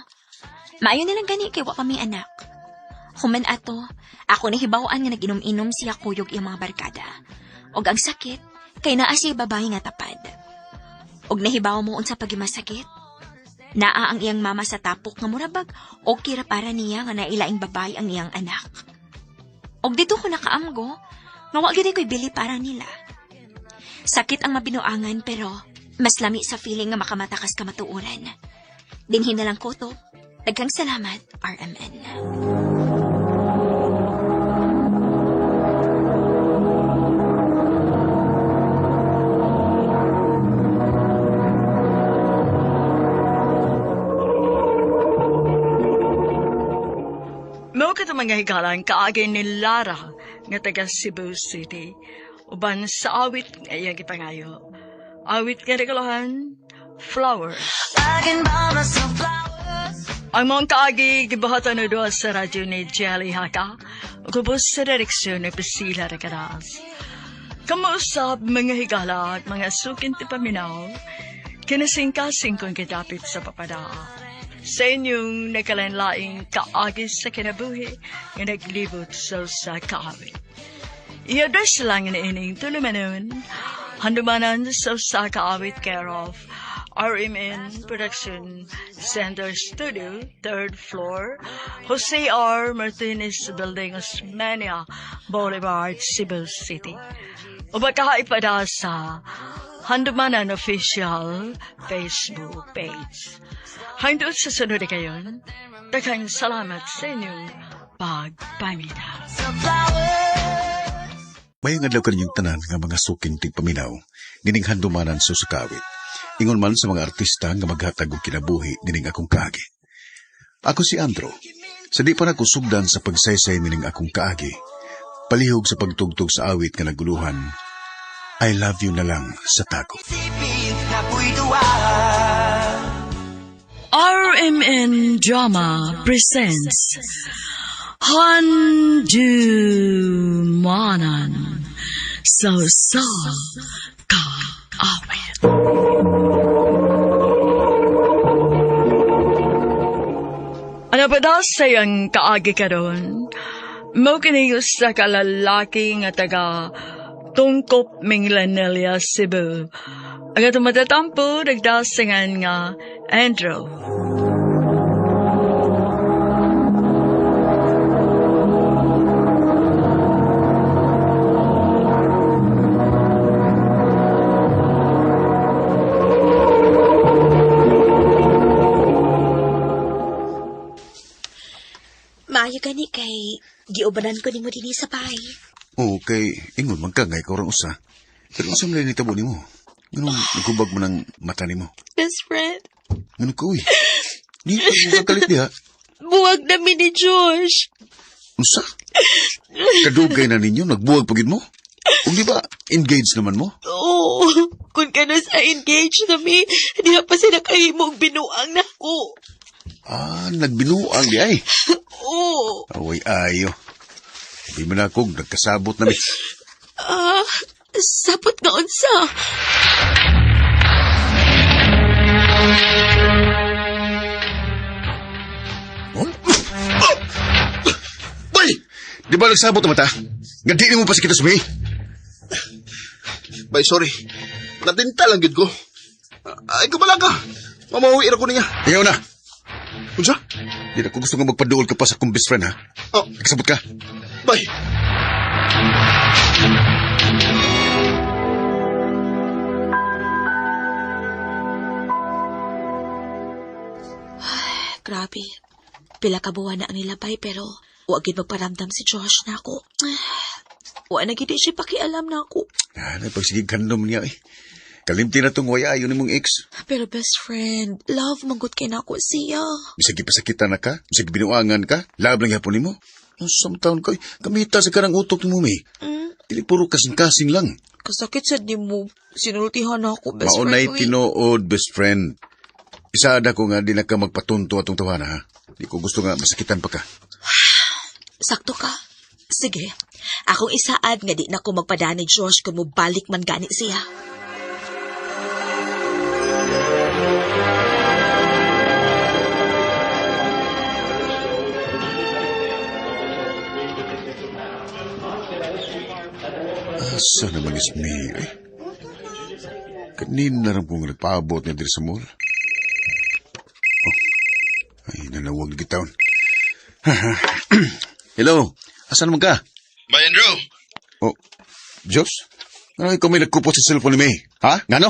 Maayo na lang gani kay wa pa may anak. Human ato, ako nahibaw-an nga nag-inom-inom siya kuyog iyang mga barkada. Og ang sakit, kay naa siya babae nga tapad. Og nahibaw mo unsa pagimasakit? Naa ang iyang mama sa tapok nga murabag, okay ra para niya nga nailaing babae ang iyang anak. Og dito ko nakaamgo, nga wa gyud ko'y bili para nila. Sakit ang mabinuangan pero mas lami sa feeling nga makamatakas ka matuoran. Dinhin na lang ko to. Daghang salamat, RMN. Mao kato mga higalan kaagi ni Lara nga taga Cebu City. Uban sa awit nga iyang gipangayo. Awit nga regalohan, Flowers. I can buy myself flowers. Ang mga kaagi gibuhatan na doon sa radyo ni Jelly Haka. Kubos sa direksyon ni Priscilla Recaras. Kamuusap mga higala at mga sukin ti paminaw, kinasingkasing kong kidapit sa papadaa. Sa inyong nakalanlaing kaagi sa kinabuhi nga naglibot sa usa kaawit. I-address lang ni ining tulumanon, handumanan sa usa kaawit care of RMN Production Center Studio, third floor, Jose R. Martinez Building, Osmeña Boulevard, Cebu City. O baka ipada sa Handumanan Official Facebook page. Hanggang sa sunod kayon, daghang salamat sa inyong pagpaminaw. Mayong adlaw kaninyong tanan nga mga suking tigpaminaw, nining handumanan sa usakawit. Ingon man sa mga artista nga maghatag og kinabuhi nining akong kaagi. Ako si Andro. Sa di pa nakusugdan sa pagsaysay nining akong kaagi, palihog sa pagtugtog sa awit nga naguluhan, I love you na lang sa tago. RMN Drama presents Handumanan. sa usa ka awit. Ano pa daw sayang kaagi karon? Mao kini usa ka lalaki nga taga Tungkop, Minglanilla, Cebu. Ang atong matatampo, nagdasingan nga Andrew. Maayo gani kay giubanan ko nimo dinhi sa bahay. Okay, ingon man ka nga ikaw rang usa. Pero unsa man nitabo nimo? Nganong nagubag mo ng mata nimo? Best friend, Ngano ka uy? Di pa mo kakalit diha. buwag na mi ni Josh. Unsa? Kadugay na ninyo, nagbuwag pagid mo? Ug di ba engaged naman mo? Oo, kung kano sa engage na mi, diha pa sila kahimo og binuang nako. Ah, nagbinuang di ay. Oo. Away ayo. Di man ako nagkasabot na mi. Ah, sapot nga unsa. Bay! Di ba nagsabot na mata? Nga di mo pa sa kita sumi? Bay, sorry. Natinta lang gid ko. Ay, kabala ka. Mamawi ra ko niya. Ayaw na. Unsa? Di na ko gusto nga magpaduol ka pa sa akong best friend, ha? Oh, Nagkasabot ka? bay. Grabe. Pila ka buwan na ang nilabay pero wa gid magparamdam si Josh na ako. Wa na gid siya pakialam na ako. Ah, pagsigig kandom niya, eh. Kalimti na tong waya ayon nimong ex. Pero best friend, love manggut kay nako siya. Bisag ipasakitan na ka, bisag binuangan ka, lab lang yapon nimo. Samtown ka, kamita sa karang utok nimo, mi. Dili puro kasing-kasing lang. Kasakit sad nimo. Sinultihan ako best Maunay friend. uy. tinuod, best friend. Isaada ko nga di na ka magpatunto atong tawana, ha? Di ko gusto nga masakitan pa ka. Sakto ka. Sige. Akong isaad nga di na ko magpadani Josh kung mobalik man gani siya. Asa naman is me, eh? Kanina rin kong nagpaabot niya diri sa mall. Oh, ay, nanawag na gitaon. Hello, asa naman ka? Bay, Andrew. Oh, Diyos? Ano ikaw may nagkupot sa cellphone ni May? Ha? Ngano?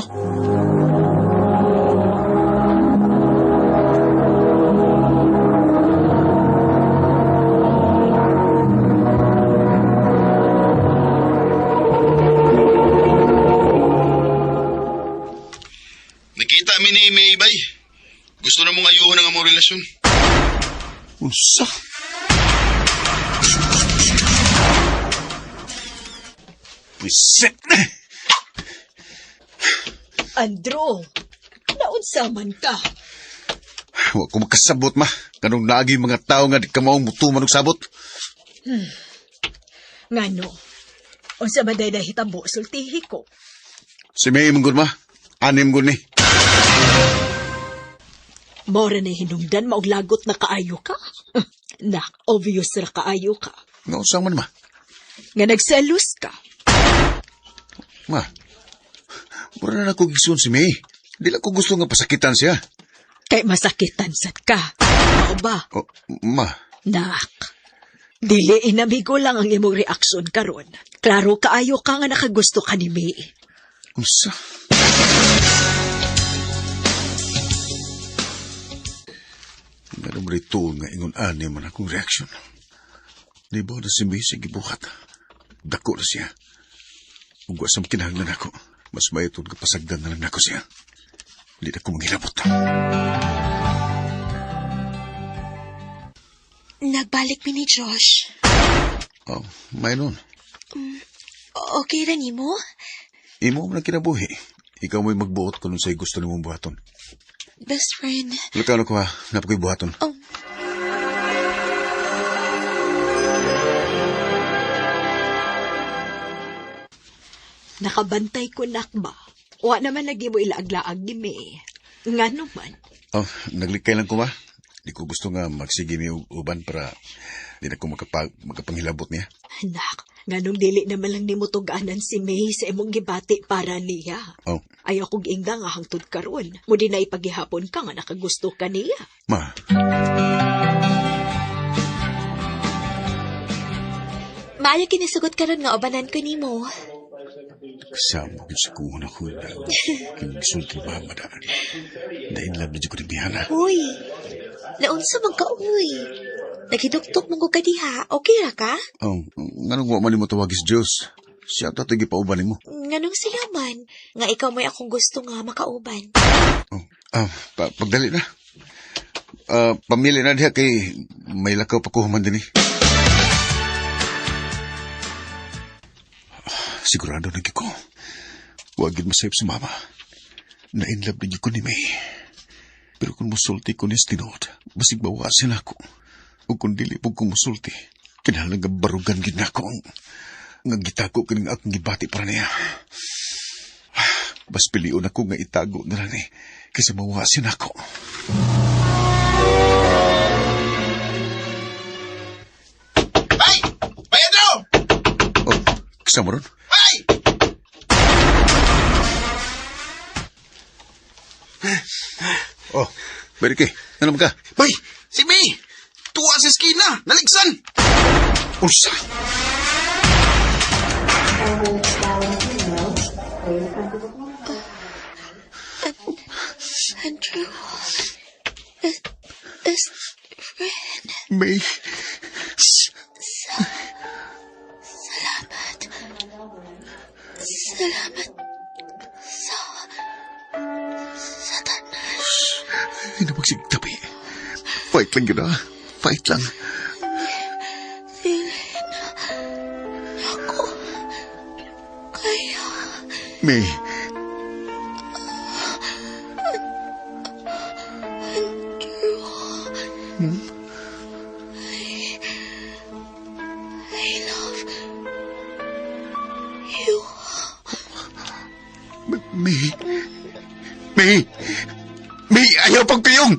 Nakita mi ni May, bay. Gusto na mong ayuhon ang among relasyon. Unsa? Wisit! Andrew, naunsa man ka? Wa ko makasabot, ma. Kanong naagi mga tao nga di ka maong mutuman og sabot. Ngano? Unsa man day nahitabo sultihi ko? Si May mong ma. Anim gud ni. Mora na hinungdan maog lagot na kaayo ka. Nak, obvious ra kaayo ka. Nga unsa man, ma? Nga nagselos ka. Ma, mura na ako gisuon si May. Di lang ko gusto nga pasakitan siya. Kay masakitan sad ka. Mao ba? Oh, ma, Nak, dili inamigo lang ang imong reaksyon karon. Klaro kaayo ka nga nakagusto ka ni May. unsa? Nga naman ito nga ingon ani man akong reaksyon. Di ba na si May sa gibuhat? Dako na siya. Ug wa sa kinahanglan ako. Mas mayatod ka pasagdan na lang nako siya. Di na ko manghilabot. Nagbalik mi ni Josh. Oh, may nun. Okay ra nimo? Imo man ang kinabuhi. Ikaw mo'y magbuot kung unsay gusto nimong buhaton. Best friend. Lakaw na ko ha, napakoy buhaton. Oh. Nakabantay ko nakba. Wa naman lagi mo ilaaglaag ni May. Ngano man. Oh, naglikay lang ko ma. Di ko gusto nga magsige mi og uban para di na ko makapanghilabot niya. Anak, nganong dili naman lang nimo tuganan si May sa imong gibati para niya. Oh, Ayaw kong ingda nga hangtod karon. Mudi na ipagihapon ka nga nakagusto ka niya. ma. Maayo kinisugot karon nga ubanan ko nimo. Kasama ko sa kuha na ko na kung mama daan. Dain love na dyan ko ni Bihana. Uy, naunsa man ka uy. Naghiduktok man ko ka diha. Okay ra ka? Oh, nganong wa man nimo tawagis Diyos? Siya ta tigi pauban nimo. Nganong sila man nga ikaw may akong gusto nga makauban. Oh, pagdali na. Pamili na diha kay may lakaw pa ko human din eh. Sigurado na gyud ko. Wa gyud masayop si mama. Na-inlove na gyud ko ni May. Pero kung musulti ko ni tinuod, basig bawasin ako. O kung dili po ko musulti, kinahanglan nga barugan gyud nako ang nga gitago kining akong gibati para niya. Bas pilion ako nga itago na lang eh, kaysa mawasin ako. Bay! Bay, Andrew! Oh, kasama ron? Bay! Oh, Berike, ano ka? Bay! Si May! Tuwa sa eskina! Naligsan! Unsa? Andrew, best friend. May. Salamat. Salamat sa tanan. Ay, napagsigtabi. Fight lang yun ah. Fight lang. Dili na ako kaya. May. Andrew. I love you. May. May. May, ayaw pagpiyong!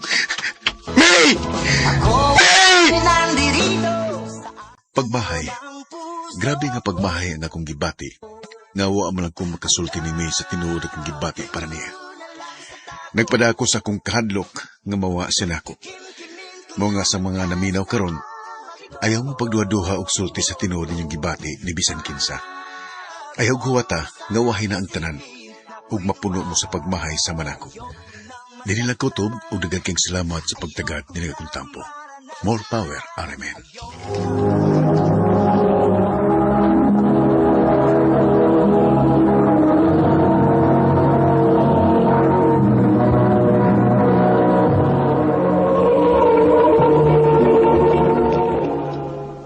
May! May! Pagmahay. Grabe nga pagmahay ang akong gibati. Nga wa man lang kong makasulti ni May sa tinuod akong gibati para niya. Nagpadako sa akong kahadlok nga mawa siya nako. Mao nga sa mga naminaw karon, ayaw mo pagduha-duha og sulti sa tinuod ninyong gibati ni bisan kinsa. Ayaw huwata nga wahay na ang tanan ug mapuno mo sa pagmahay sa manako. Dili lang kutob ug daghan kayong salamat sa pagtagad nila akong tampo. More power, RMN.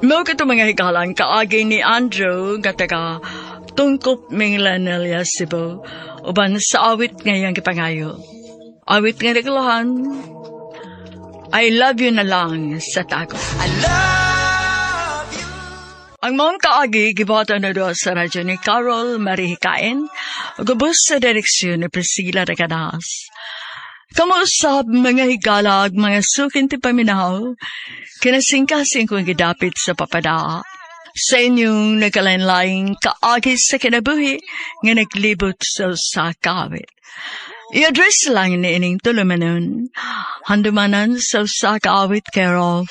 Mao kato mga higalan kaagi ni Andrew nga taga Tungkop Minglanilla, Cebu, uban sa awit ngayang gipangayo. Awit nga naglahan, I love you na lang sa tago. I love you. Ang maong kaagi gibuhatan na doon sa radyo ni Carol Marihikain, gubos sa direksyon ni Priscilla Recanas. Kamuusap mga higalag, mga sukin ti paminaw, kinasingkasing kong gidapit sa papada. Sa inyong nagkalain-laing kaagi sa kinabuhi nga naglibot sa usa ka awit. I-address lang ni ining tulumanon. Handumanan sa usa ka awit care of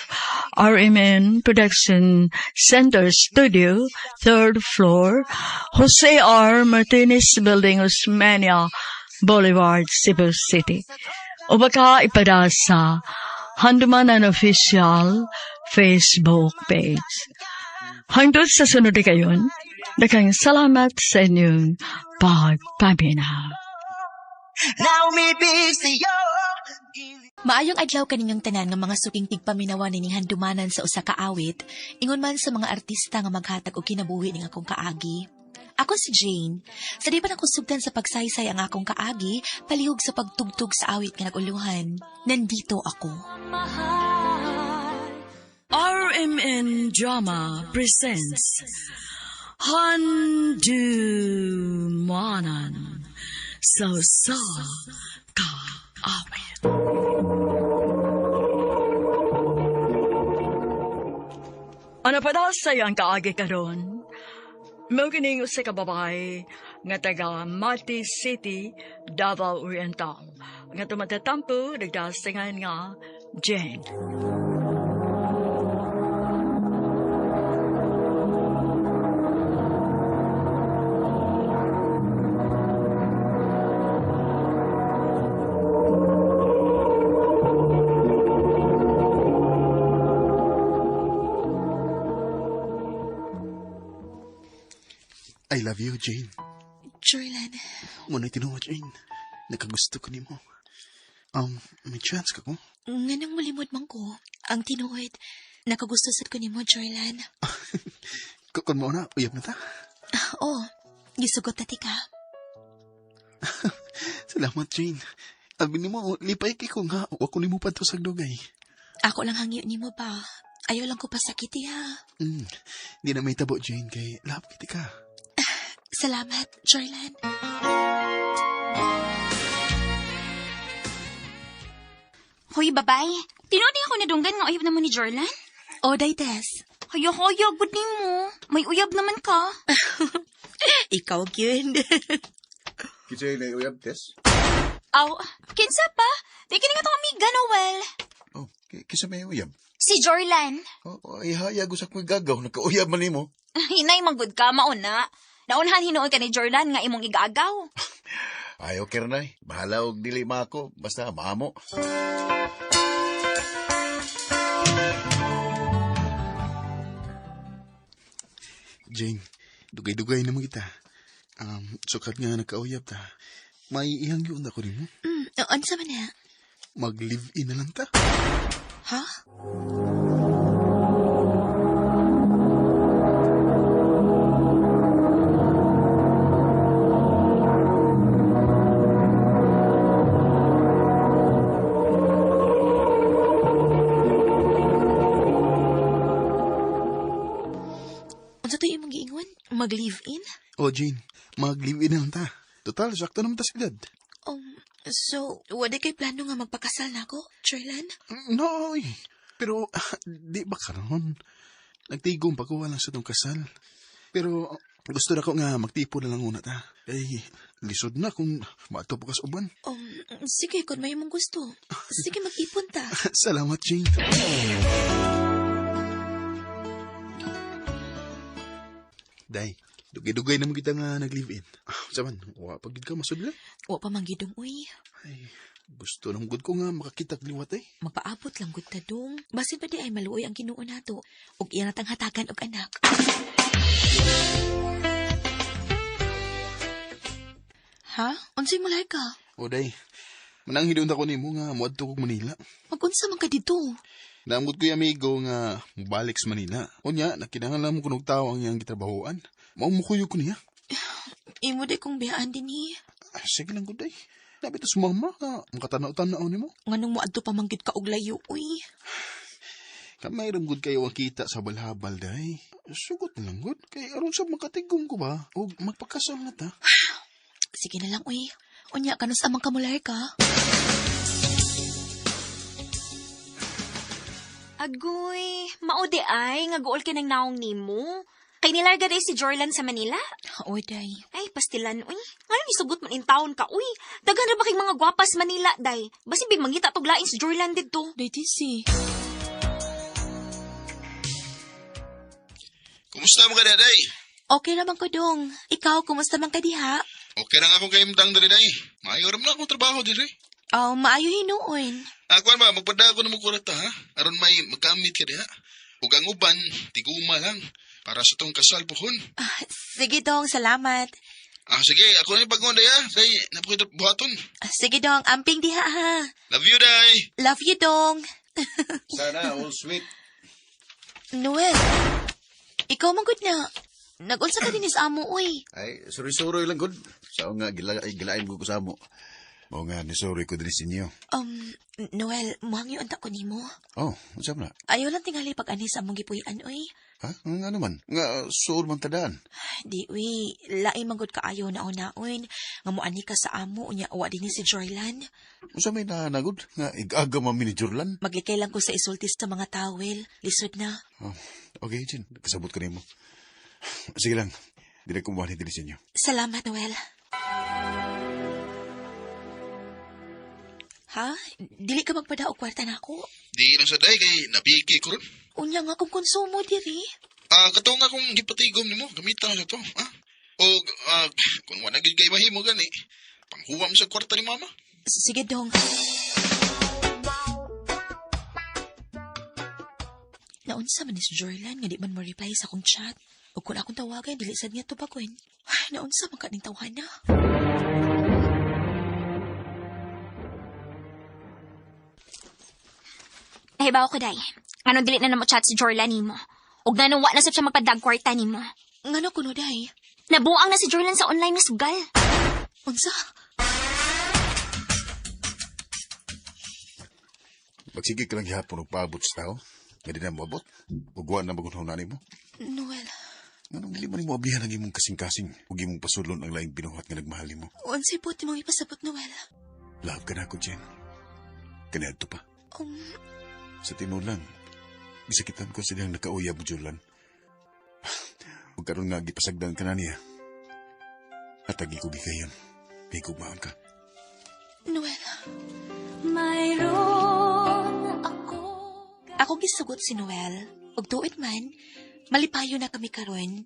RMN Production Center Studio, 3rd floor, Jose R. Martinez Building, Osmeña Boulevard, Cebu City. O baka ipada sa Handumanan Official Facebook page. Hangtod sa sunod kayon, daghang salamat sa inyong pagpaminaw. Maayong adlaw kaninyong tanan nga mga suking tigpaminawan nining handumanan sa usa ka awit, ingon man sa mga artista nga maghatag og kinabuhi ning akong kaagi. Ako si Jane. Sa di pa nakusugdan sa pagsaysay ang akong kaagi, palihog sa pagtugtog sa awit nga nag-uluhan. Nandito ako. RMN Drama presents. Handumanan sa usa ka awit. Ano pa daw sa'yo ang kaagi karon? Mao kining usa ka babae nga taga Mati City, Davao Oriental. Nga tumatatampo nagdasingan nga Jane. I love you, Jane. Jorlan, Ngunay tinuod, Jane. Nakagusto ko nimo. May chance ka ko? nganong mulimod man ko, ang tinuod, nakagusto sad ko nimo, Jorlan. Kung mo na, uyab na ta. Ah, oh, gisugot na ti ka. Salamat, Jane. Abi nimo, lipay kay ko nga. Wa ko nimo padto sa dugay. Ako lang hangyo nimo ba? Ayaw lang ko pasakiti ha. Di na may tabo, Jane, kay love kiti ka. Salamat, Jorlan. Hoy, babay. Tinuod ako nadunggan nga uyab na mo ni Jorlan? O, day, Tess. Hayo-hayo, good nimo. May uyab naman ka. Ikaw, gyud. Kinsay na uyab, Tess? Aw, kinsa pa? Di kini nga tong amiga, Noel. Oh, kinsa may uyab? Si Jorlan. Oh, ay hayag usak mo gagaw, nakauyab man nimo. Hinay manggod ka, mauna. Naunhan hinuon ka ni Jorlan nga imong igaagaw. Ay, okay ra nay. Bahala og dili mako, basta maamo. Jane, dugay-dugay naman kita. Sukat nga nagkauyab ta. May ihang yun ako nimo. Unsa man na? Mag-live-in na lang ta. Ha? Unsa to imong giingon? Mag-live-in? Oh, Jane, mag-live-in na lang ta. Total, sakto naman ta sa edad. So, wala kay plano nga magpakasal na ako, Jorlan? No, oy. Pero, di ba karon? Nagtigom pa ko lang sa tong kasal. Pero, gusto na ko nga magtipo na lang una ta. Ay, lisod na kung maato pa ka sa uban. Sige, kung may mong gusto. Sige, mag-ipon ta. Salamat, Jane. Day, dugay-dugay naman kita nga nag-live-in. Saman, wa pa gid ka masudla. Wa pa manggidong, uy. Ay, gusto nang gud ko nga makakita liwat eh. Magpaabot lang gud ta dong. Basin pa di ay maluoy ang Ginoo nato. Ug iya natang hatagan og anak. Ha? Unsay mulay ka? O day, manang hidon ako nimo nga moadto kog Manila. Magunsa man ka dito? Naamot ko yung amigo nga mobalik sa Manila. Unya, nakinahanglan mo kunog tao ang iyang gitrabahoan. Mao mukuyog ko niya. Imo day kong biyaan din eh. Ah, sige lang gud day. Dapat to sumama nga makatanaw-tanaw nimo. Nganong moadto pa man gid ka og layo, uy. Kamay ram gud kayo ang kita sa balhabal day. Sugot na lang gud kay aron sa makatigom ko ba og magpakasal na ta. Sige na lang, uy. Unya, kanus amang kamulay ka? Agoy, maudi ay nga guol ka ng naong nimo. Kay nilarga day si Jorlan sa Manila? O, day. Ay, pastilan, uy. Ngayon isugot man in town ka, uy. Daghan ra ba kay mga gwapas Manila, day? Basin big mangita tog lain si Jorlan didto. Day, tisi. Kumusta mo ka day? Okay naman ko dong. Ikaw, kumusta man ka diha? Okay lang ako kay imdang diri day. Maayo ra man akong trabaho diri. Oh, maayo hinuon. Ako ba magpada ako ng kurata ha. Aron may magamit ka diha. Ug ang uban tiguma lang para sa tong kasal pohon. Ah, sige dong, salamat. Ah sige, ako na yung bagon day ha. Day, napakita buhaton. Ah, sige dong, amping diha ha. Love you day. Love you dong. Sana all sweet. Noel, ikaw man gud na. Nag-unsa ka din is amo, uy. Ay, suri-suroy lang gud. Sao nga gilain ko sa amo. Mao nga ni sorry ko dinhi sa inyo. Noel, muhangyo unta ko nimo. Oh, unsa man na? Ayaw lang tingali pag anis among gipuy-an, uy. Ha? Nga naman? Nga, suod man tadaan. Di, uy, lain manggod kaayo na unaon. Nga muani ka sa amo, unya wa din ni si Jorlan. Unsa may nanagod? Nga, igaga man mi ni Jorlan? Maglikay lang ko sa isulti sa mga tawel. Lisod na. Oh, okay, Jen. Kasabot ka nimo. Sige lang. Di na kumuha ni sa inyo. Salamat, Noel. Ha? Dili ka magpada og kwarta nako? Di lang sa day kay napiki ko ron. Unya nga kung konsumo diri. Ah, kato nga kung gipatigom nimo, gamitan na to, ha? O kung wala gid kay mahimo gani, panghuwam sa kwarta ni mama. Sige, dong. Naunsa man ni si Jorlan nga di man mo reply sa akong chat. Ug kung akong tawagan, dili sad niya tubagon. Ay, naunsa man ka ning tawhana. Nahibaw ko, day. Ngano dili na namo chat si Jorlan nimo. Ug nganong wa na sab siya magpadag kwarta nimo. Ngano kuno day? Nabuang na si Jorlan sa online nga sugal. Unsa? Magsige ka lang gihapon og paabot sa tao. Nga di na moabot. Ug wa na magunhaw na nimo. Noel, Nganong dili man nimo ablihan ang imong kasing-kasing ug imong pasudlon ang laing binuhat nga nagmahal nimo. unsay buot nimong ipasabot, Noel? Love ka na ako, Jen. Kaniadto pa. Sa tinuod lang, gisakitan ko sa dihang nakauyab mo, Jorlan. Ug karon nga gipasagdan ka na niya. Atagi ko gikayon. Higugmaon ka. Noel. Mayroon ako. Ako gisugot si Noel. Ug tuit man, malipayo na kami karon.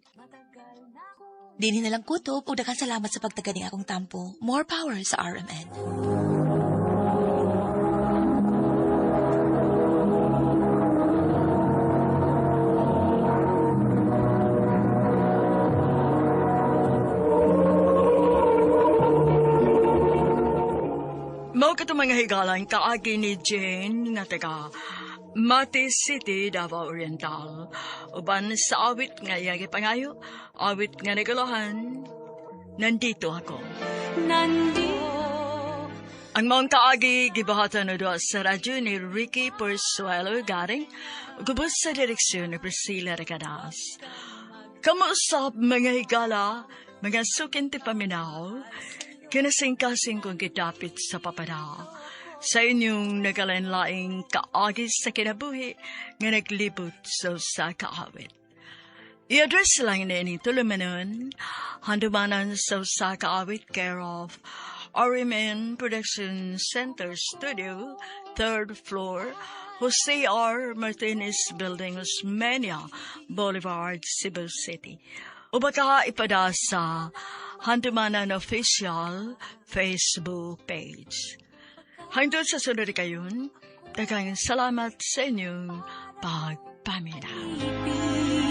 Dini na lang kutob ug daghang salamat sa pagtaga ning akong tampo. More power sa RMN. Mao kato mga higalan kaagi ni Jane nga taga Mati City, Davao Oriental. Uban sa awit nga iya gipangayo, awit nga naguluhan, nandito ako. Nandito. Ang maong kaagi gibuhatan na doon sa radyo ni Ricky Porsuelo Garing, gubos sa direksyon ni Priscilla Recadas. Kamuusap mga higala, mga sukin ti paminaw, kinasing-kasing kong gidapit sa papada. Sa inyong nagalanlaing kaagi sa kinabuhi nga naglibot sa usa ka awit. I-address lang ni tulumanon, handumanan sa usa ka awit care of RMN Production Center Studio, 3rd floor, Jose R. Martinez Building, Osmeña Boulevard, Cebu City. O baka ipada sa Handumanan Official Facebook page. Hangtod sa sunod kayon, daghang salamat sa inyong pagpaminaw. Ibig.